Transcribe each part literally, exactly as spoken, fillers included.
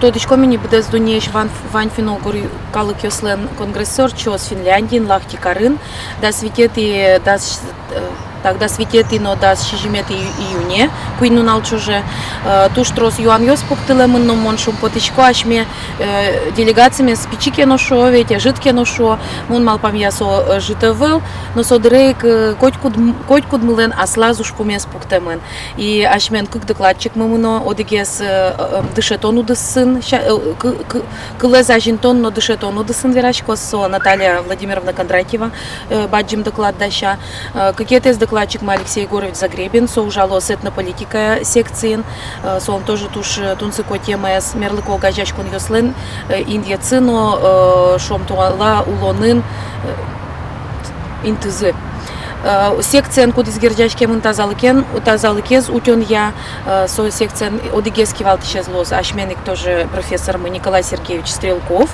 Тодӥськом ини, быдэс дуннеысь вань, вань финн-угор калыкъёслэн конгресссы ортчоз Финляндиын, Лахти карын, дас витетӥ, дас, э, так, дас витетӥ но дас сизьыметӥ ию-, июне, куинь нунал ӵоже. Э, туж трос юанъёс пуктылэмын, но мон шумпотӥсько, асьме, э, делегациямес пичи ке но шуо, ведь ӧжыт ке но шуо, мон малпамъя, со ӧжыт ӧвӧл, но со дыре ик, э, котькуд-, котькудмылэн аслаз ужпумез пуктэмын. И асьмелэн кык докладчикмы мыно, одӥгез, э, э, дышетон удысын, ся-, э, кы-, кы-, кылэз азинтон но дышетон удысын вераськоз, со Наталья Владимировна Кондратьева, э, бадӟым доклад дася. Э, кыкетӥез докладчикмы Алексей Егорович Загребин, со ужалоз этнополитика секциын, э, солэн тоже туж, э, тунсыко темаез, мерлыко огазеяськонъёслэн, э, инъетсы но, э, шуом, туала улонын, э, интызы. Э, секциен, кудӥз герӟаськемын тазалыкен, тазалыкез утёнъя, э, со секциен одӥгез кивалтӥсез луоз, асьмелэн ик тоже профессормы Николай Сергеевич Стрелков.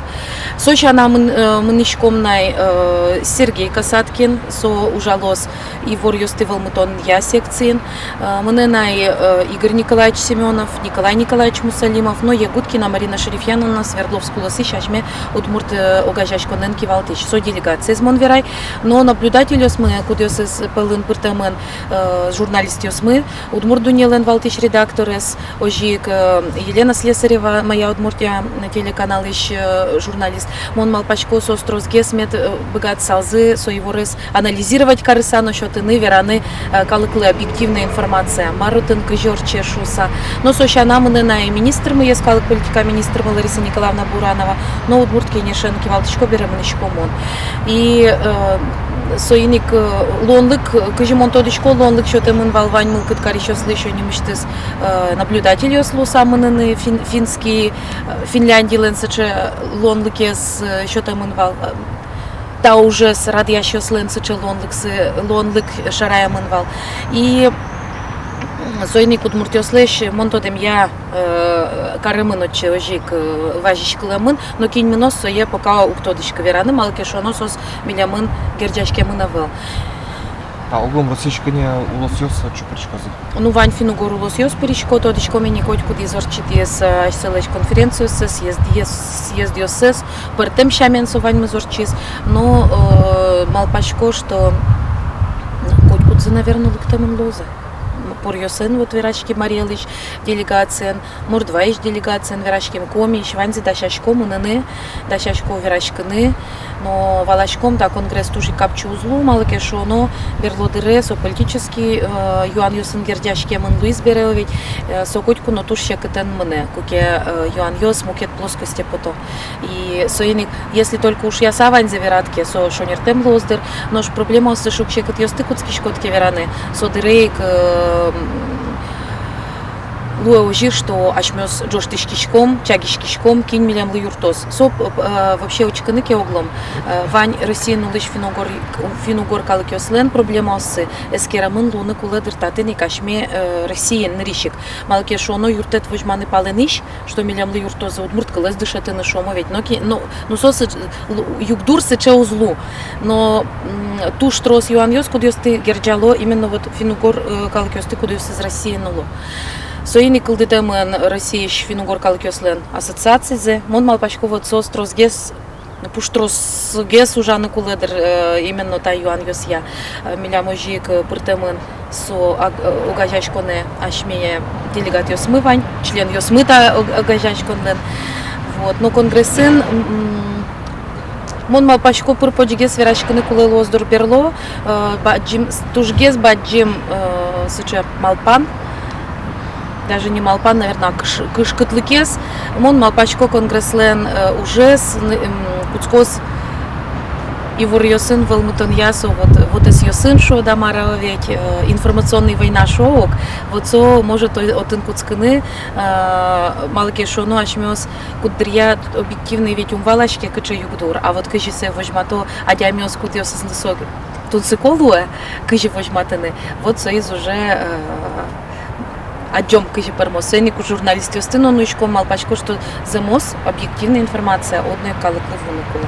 Со сяна мын-, э, мынӥськом на, э, Сергей Касаткин, со ужалоз иворъёсты вӧлмытонъя секциын. Э, мынэ на, э, Игорь Николаевич Семёнов, Николай Николаевич Мусалимов, но Ягудкина Марина Шерифьяновна, Свердловск улосысь асьме удмурт, э, огазеяськонлэн кивалтӥсь. Со делегациез мон верай, но наблюдательёсмы, кудъёсыз пӧлын пыртэмын, э, журналистъёсмы, «Удмурт дуннелэн» валтӥсь редакторез, озьы ик, э, Елена Слесарева, «Моя Удмуртия» телеканалысь, э, журналист. Мон малпасько, соос тросгес мед, э, быгатысалзы со иворез анализировать карыса но сётыны, вераны, э, калыклы объективной информация, мар отын кызьы ортче шуыса. Но со сяна мынэ на и министрмы, йӧскалык политика министрмы Лариса Николаевна Буранова, но Удмурт Кенешен кивалтӥсько бере мынӥсько мон. И, э, соин ик, э, луонлык, кызьы мон тодӥсько, луонлык сётэмын вал вань мылкыд карисьёслы ещё нимысьтыз, э, наблюдательёс луыса мыныны, фин-, финский, э, Финляндилэн сыӵе луонлыкез, э, сётэмын вал, э, та ужез радъясьёслэн сыӵе луонлыксы, луонлык шараямын вал. И соин ик удмуртъёслэсь, мон тодэмъя, э, каремын отчы озьы ик, э, вазиськылэмын, но кин мыноз, сое пока уг тодӥськы вераны, малы ке шуоно соос милемын герӟаськемын ӧвӧл. А огъя Россиысь кӧня улосъёс отчы пыриськозы? Ну, вань финн-угор улосъёс пырисько, тодӥськом ини, котькудӥз ортчытӥз, э, асьсэлэсь конференциоссэс, съездъёс-, съездъёссэс, пӧртэм сямен со ваньмыз ортчиз. Но, э, малпасько, что котькудзы, наверно, лыктэмын луозы. Поръёсын вот вераськи Марий Элысь делегациен, Мордваысь делегациен вераським, Комиысь, ваньзы дасясько мыныны, дасясько вераськыны, но валаськом, та конгресс туж ик капчи уз лу, малы ке шуоно берло дыре со политический, э, юанъёсын герӟаськемын луиз бере, ведь, э, со котьку но туж секытэн мынэ, куке, э, юанъёс мукет плоскосте пото. И соин ик, если только ушъяса ваньзэ верад ке, со шонертэм луоз, дыр, нош проблемаоссэ, шуг-секытъёсты кутскиськод ке вераны, со дыре ик, э, м, луэ озьы, что асьмеос ӝожтӥськиськом, чагиськиськом, кин милемлы юрттоз. Со, э, вообще учкыны ке оглом, э, вань Россиын улӥсь финн-угор, финн-угор калыкъёслэн проблемаоссы эскеремын луыны кулэ, дыр, татын ик, асьме, э, Россиын нырысь ик. Малы ке шуоно юрттэт возьманы палэнысь, что милемлы юрттозы удмурт кылэз дышетыны, шуом ведь. Но ки-, но, ну, со сыӵ-, лу-, югдур сыӵе уз лу. Но, м, туж трос юанъёс, кудъёсты герӟало именно вот финн-угор, э, калыкъёсты, кудъёсыз Россиын уло. Соин ик кылдытэмын Россиысь финн-угор калыкъёслэн ассоциацизы. Мон малпасько, вот соос тросгес, пуштросгес ужаны кулэ, дыр, э, именно та юанъёсъя. Э, милям озьы ик, э, пыртэмын со ог-, э, огазеяськонэ асьме делегатъёсмы вань, членъёсмы та ог-, огазеяськонлэн. Вот. Но конгрессын, м, мон малпасько, пыр-почгес вераськыны кулэ луоз, дыр, берло, э, бадӟым, с-, тужгес бадӟым, э, сыӵе малпан, даже не малпан, наверно, а кыш-, кышкытлыкез. Мон малпасько, конгресслэн, э, ужез, н-, м, кутскоз иворъёсын вӧлмытонъя, со вот, вотэсъёсын, шуод-а, мар-а, ведь, э, информационный война шуо ук, вот со может о-, отын кутскыны, э, малы ке шуоно асьмеос куддыръя объективный ведь ум валаське, кыӵе югдур, а вот кызьы сое возьмато адямиос, кудъёсызлы со тунсыко луэ, кызьы возьматыны, вот соиз уже, э, адӟом, кызьы пӧрмоз. Соин ик журналистъёсты но нуиськом, малпасько, что зэмос объективной информация одно ик калыклы вуыны кулэ.